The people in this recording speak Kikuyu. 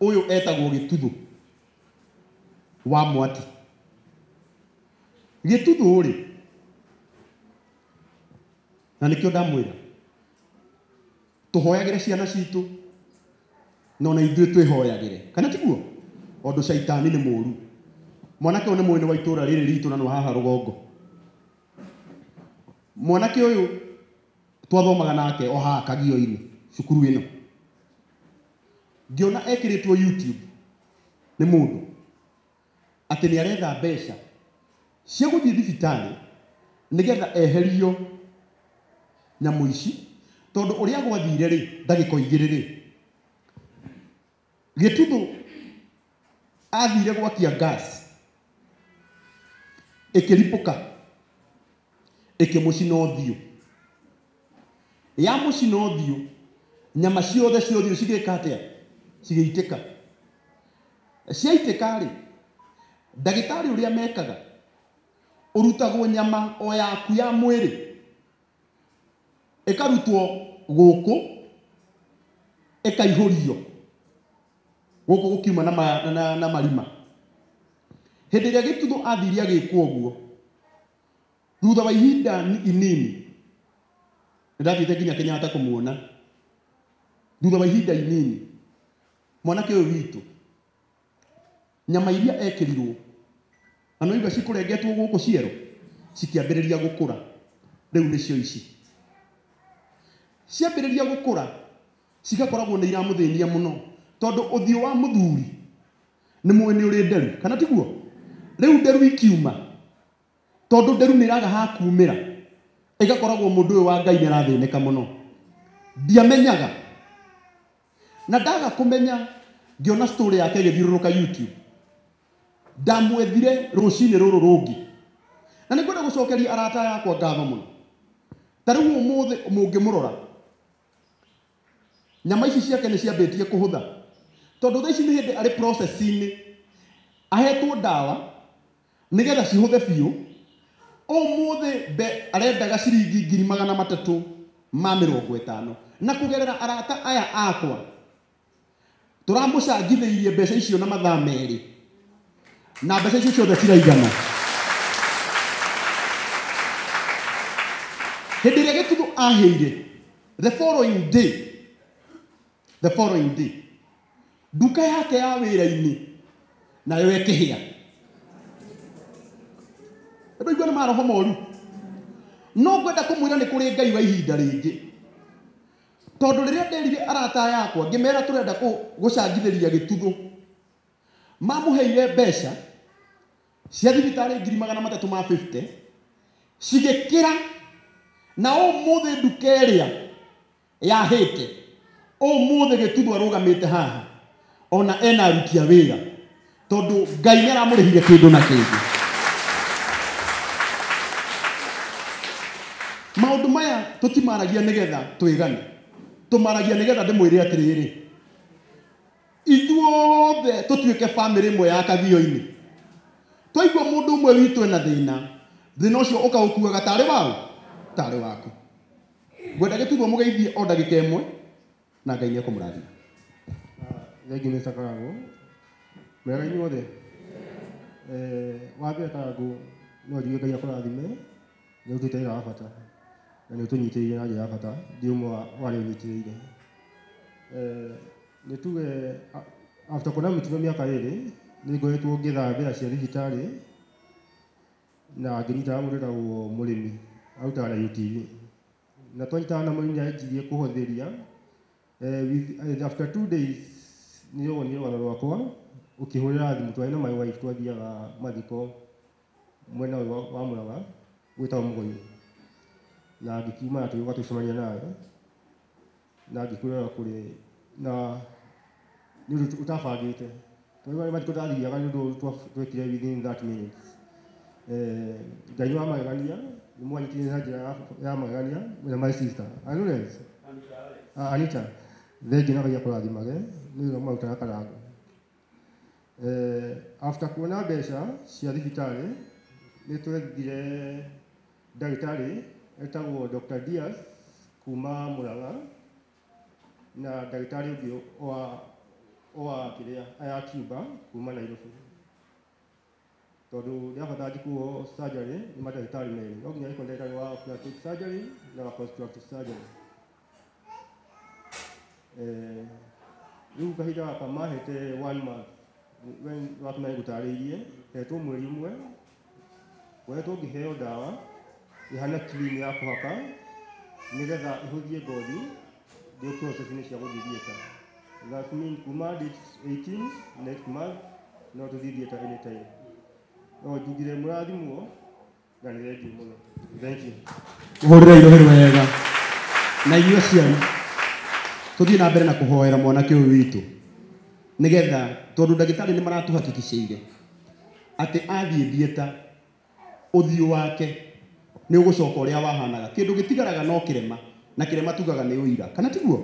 Ũyũ etagwo Gĩtuthu wa Mwati. Gĩtuthu rĩ, na nĩkĩo ndamwĩra tũhoyagĩre ciana citũ na ona ithuĩ twĩhoyagĩre, kana tiguo? Tondũ caitani nĩ mũru. Mwanake ũyũ nĩ mwene wa itũra rĩrĩ ritũ na nĩ wa haha rũgongo. Mwanake ũyũ twathomaga nake o haha Kagio-inĩ cukuru ĩno, ngĩona ekĩrĩtwo YouTube nĩ mũndũ atĩ nĩ aretha mbeca cia gũthiĩ thibitarĩ nĩgetha eherio nyamũ ici, tondũ ũrĩa gwathire rĩ, ndagĩka o igĩrĩ rĩ, Gĩtuthu athire gwakia gas ĩkĩripũka ĩkĩmũcina ũthiũ. Yamũcina ũthiũ, nyama ciothe cia ũthiũ cigĩka atĩa? Cigĩitĩka. Ciaitĩka rĩ, ndagĩtarĩ ũrĩa mekaga, ũrutagwo nyama o yaku ya mwĩrĩ, ĩkarutwo gũkũ, ĩkaihũrio gũkũ gũkiuma na marima. Hĩndĩ ĩrĩa Gĩtuthu athire agĩkwo ũguo, thutha wa ihinda inini, nĩndathiĩte nginya Kenyatta kũmuona. Thutha wa ihinda inini, mwanake ũyũ witũ, nyama iria ekĩrirwo, na no igua cikũrengetwo gũkũ ciero, cikĩambĩrĩria gũkũra. Rĩu nĩcio ici. Ciambĩrĩria gũkũra, cigakoragwo nĩ iramũthĩnia mũno, tondũ ũthiũ wa mũthuri nĩ mũĩ nĩ ũrĩ nderu, kana tiguo? Rĩu nderu ikiuma, tondũ nderu nĩ ĩraga ha kumĩra, ĩgakoragwo mũndũ ũyũ wa Ngai nĩ arathĩnĩka mũno. Ndiamenyaga. Na ndaga kũmenya, ngĩona story yake ĩgĩthiũrũrũka YouTube. Ndamwethire rũcinĩ rũrũ rũngĩ. Na nĩ ngwenda gũcokeria arata yakwa ngatho mũno. Ta rĩu ũmũthĩ mũngĩmũrora, nyama ici ciake nĩ ciambĩtie kũhũtha. Tondũ thaa ici nĩ hĩndĩ arĩ process-inĩ, ahetwo ndawa nĩgetha cihũthe biũ. Ũmũthĩ mbe arendaga ciringi 350,000. Na kũgerera arata aya akwa, tũramũcangithĩirie mbeca icio na mathaa merĩ. Na mbeca icio ciothe ciraigana. Hĩndĩ ĩrĩa Gĩtuthu ahĩire, the following day, nduka yake ya wĩra-inĩ nayo ĩkĩhĩa. Andũ aigua nĩ maroho moru. No ngwenda kũmwĩra nĩ kũrĩ Ngai wa ihinda rĩngĩ. Tondũ rĩrĩa nderire arata yakwa, ngĩmera tũrenda gũcangithĩria Gĩtuthu, mamũheire mbeca cia thibitarĩ 350,000, cigĩkĩra, na ũmũthĩ nduka ĩrĩa yahĩte, ũmũthĩ Gĩtuthu arũgamĩte haha, ona ena aruti a wĩra, tondũ Ngai nĩ aramũrĩhire kĩndũ na kĩngĩ. Maũndũ maya tũtimaragia nĩgetha twĩgane, tũmaragia nĩgetha ndĩmwĩre atĩrĩrĩ, ithuothe tũtuĩke bamĩrĩ ĩmwe ya Kagio-inĩ. Twaigua mũndũ ũmwe witũ ena thĩna, thĩna ũcio ũkaũkuaga tarĩ waũ, tarĩ waku. Ngwenda Gĩtuthu mũgeithie o ndagĩka ĩmwe, na Ngai nĩ ekũmũrathima. Thengiũ Mr. Karangũ. Mwega inyuothe? Wa mbere Karangũ, no njuge Ngai akũrathime, nĩ ũrutĩte wĩra wa bata, na nĩ ũtũnyitĩrĩire na njĩra ya bata, ndi ũmwe wa arĩa ũnyitĩrĩire. Nĩ tuge, after kuona mĩtino mĩaka ĩrĩ, nĩ ngoretwo ngĩetha mbeca cia thibitarĩ, na ngĩnyitana mũndũ wĩtagwo Mũrĩmi, arutaga na UTV. Na twanyitana na Mũrĩmi nĩ anjirie kũhũthĩria, after 2 days, nĩ wonire rũgano rwakwa, ũkĩhũrĩra thimũ, twarĩ na my wife, twathiaga mathiko mwena ũyũ wa Mũrang'a, gwĩtagwo Mũgũyũ. Na ngĩkiuma na tũgĩũka tũgĩcemania nawe, na ngĩkwĩrora kũrĩ, na nĩ ũndũ ũtabangĩte. Tondũ nĩ mathiko ndathiaga nĩ ũndũ twekire within 30 minutes. Ngai nĩ wa magegania, nĩ mwanyitire na njĩra ya magegania, na my sister. Lawrence? Anita, thengiũ na Ngai akũrathimage, nĩ wĩra marutaga Karangũ. After kuona mbeca cia thibitarĩ, nĩ twethire ndagĩtarĩ etagwo Dr. Diaz kuma Mũrang'a, na ndagĩtarĩ ũngĩ wa o wa kĩrĩa aya Cuba kuma Nairobi, tondũ ndĩrabatara njĩkwo surgery nĩ mandagĩtarĩ merĩ, no nginya ĩkorwo ndagĩtarĩ wa plastic surgery na wa constructive surgery. Rĩu kahinda gaka mahete one month, wakĩmenya gũtarĩirie hetwo mweri ũmwe, ngoretwo ngĩheo ndawa ĩhana cream ya kũhaka nĩgetha ĩhũthie ngothi ndĩ process-inĩ cia gũthiĩ theatre. That mean kuma date 18 next month no tũthiĩ theatre anytime. No njugire mũrathimwo na nĩ thengiũ mũno. Thank you. Mũhũrĩre irohĩ wega. Na inyuĩ aciari tũthiĩ na mbere na kũhoera mwanake ũyũ witũ, nĩgetha tondũ ndagĩtarĩ nĩ maratũhakikicĩire atĩ athiĩ theatre ũthiũ wake nĩ ũgũcoka ũrĩa wahanaga. Kĩndũ gĩtigaraga no kĩrema, na kĩrema tugaga nĩ ũira, kana tiguo?